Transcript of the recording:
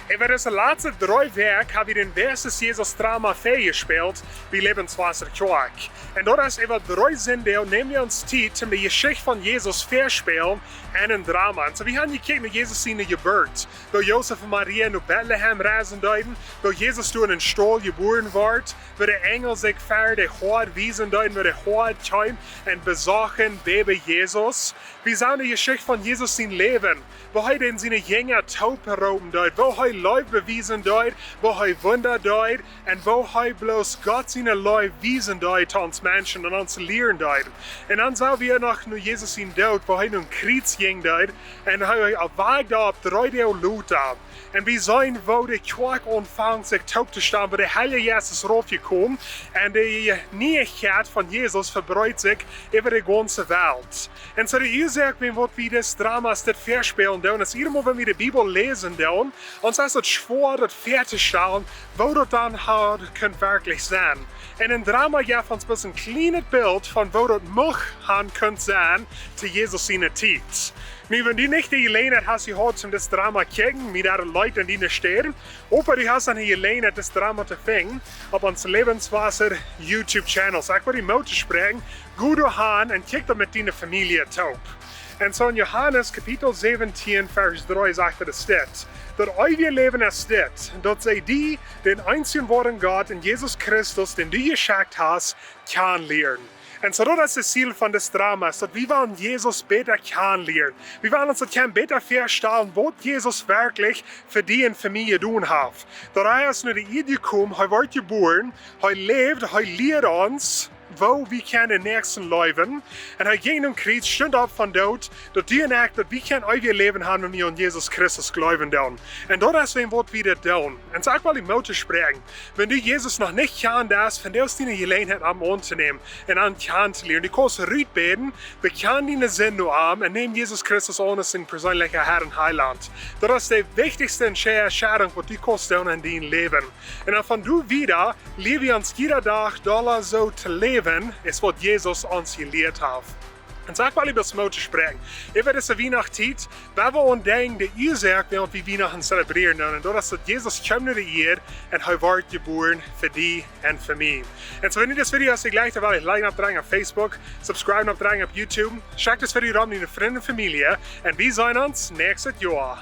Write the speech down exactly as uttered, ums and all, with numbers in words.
Äwa dise latste dree Wäakj ha wie daut Weisjes Jesus Drama väajespält bie Lebenswasser Kjoakj. Un daut es äwa dree Sindach, näm wie ons Tiet, om de Jeschicht von Jesus väaspälen en een Drama. Un soo, wie haben jekjikjt no Jesus siene Jeburt, woo Josef un Maria no Betlehem reisen deeden, woo Jesus doa en een Staul jebuaren wort, woo de Enjel sikj ver de Hoad wiesen deeden, woo de Hoad kjeem un besocht Baby Jesus. Wie sajen de Jeschicht von Jesus sien Läwen, woo hee dan siene Jinja toop roopen deed, woo hee Leew bewiesen deed, woo hee Wunda deed, un woo hee bloos Gott siene Leew wiesen deed to ons Menschen un ons lieren deed. Un dan sach wie noch no Jesus sien Doot, woo hee no een Kjriez jinjen deed, un hee oppwakjt opp dree Doag lota. Un wie seenen, woo de Kjoakj aunfunk sikj toop to stalen, woo de Heilje Jeist es raufjekomen, un de Nieichkjeit von Jesus vebreet sikj äwa de gaunze Welt. Un soo de Uasoak, wuarom waut wie dit Drama dit väaspälen doonen, es, jieda Mol wan wie de Bibel läsen doonen, ons es daut schwoa, daut väatostalen, woo daut dan haud kunt werkjlich sennen. Un een Drama jeft ons bloos een kjlienet Bilt von woo daut mucht han kunt sennen to Jesus siene Tiet. Nu, wan du nich de Jeläajenheit hast jehaut, om dit Drama kjikjen, mie daut leet aun diene Städ, oba du hast eene Jeläajenheit, dit Drama to finjen opp ons Lebenswasser YouTube Channel. Soo ekj well die Moot toospräakjen, go doa han un kjikj daut met diene Famielje toop. Un soo en Johanes Kapitel säwentieen, Varsch dree sajcht et dit: Daut eewje Läwen es dit, daut see die, dän eensjen woaren Gott, un Jesus Christus, dän du jeschekjt hast, kjanen lieren. Un soo daut es daut Ziel von dit Drama, es daut wie wellen Jesus bäta kjanen lieren. Wie wellen ons daut kjennen bäta väastalen, waut Jesus werkjlich fa die un fa mie jedonen haft. Daut hee es no de Ieed jekomen, hee wort jebuaren, hee läwd, hee lieed ons, woo wie kjennen dän Näakjsten leewen. Un hee jinkj aum Kjriez, stunt opp vom Doot, daut du un ekj, daut wie kjennen eewjet Läwen han, wan wie aun Jesus Christus jleewen doonen. Un daut es wuarom waut wie dit doonen. Un soo ekj well die Moot toospräakjen, wan du Jesus noch nich kjannst, vondoag es diene Jeläajenheit, am auntonämen un am kjanen to lieren. Du kaust rut bäden, bekjan diene Sind no am un nemm Jesus Christus aun aus dien perseenlicha Herr un Heilaunt. Daut es de wichtichste Entscheidunk, waut du kaust doonen en dien Läwen. Un dan von doa wieda, lia wie ons jieda Dach dolla soo to läwen, aus waut Jesus ons jelieet haft. Un soo ekj well die bloos Moot toospräakjen, äwa dise Wienachtstiet, wan wie aun denkjen, de Uasoak, wuarom wie Wienachten zelebrieren doonen, un daut es, daut Jesus kjeem no de Ieed un hee wort jebuaren fa die un fa mie. Un soo, wan du dit Video hast jlikjt, dan well die liken oppdrekjen opp Facebook, subscriben oppdrekjen opp YouTube, schekj dit Video rom aun diene Frind un Famielje, un wie seenen ons näakjstet Joa.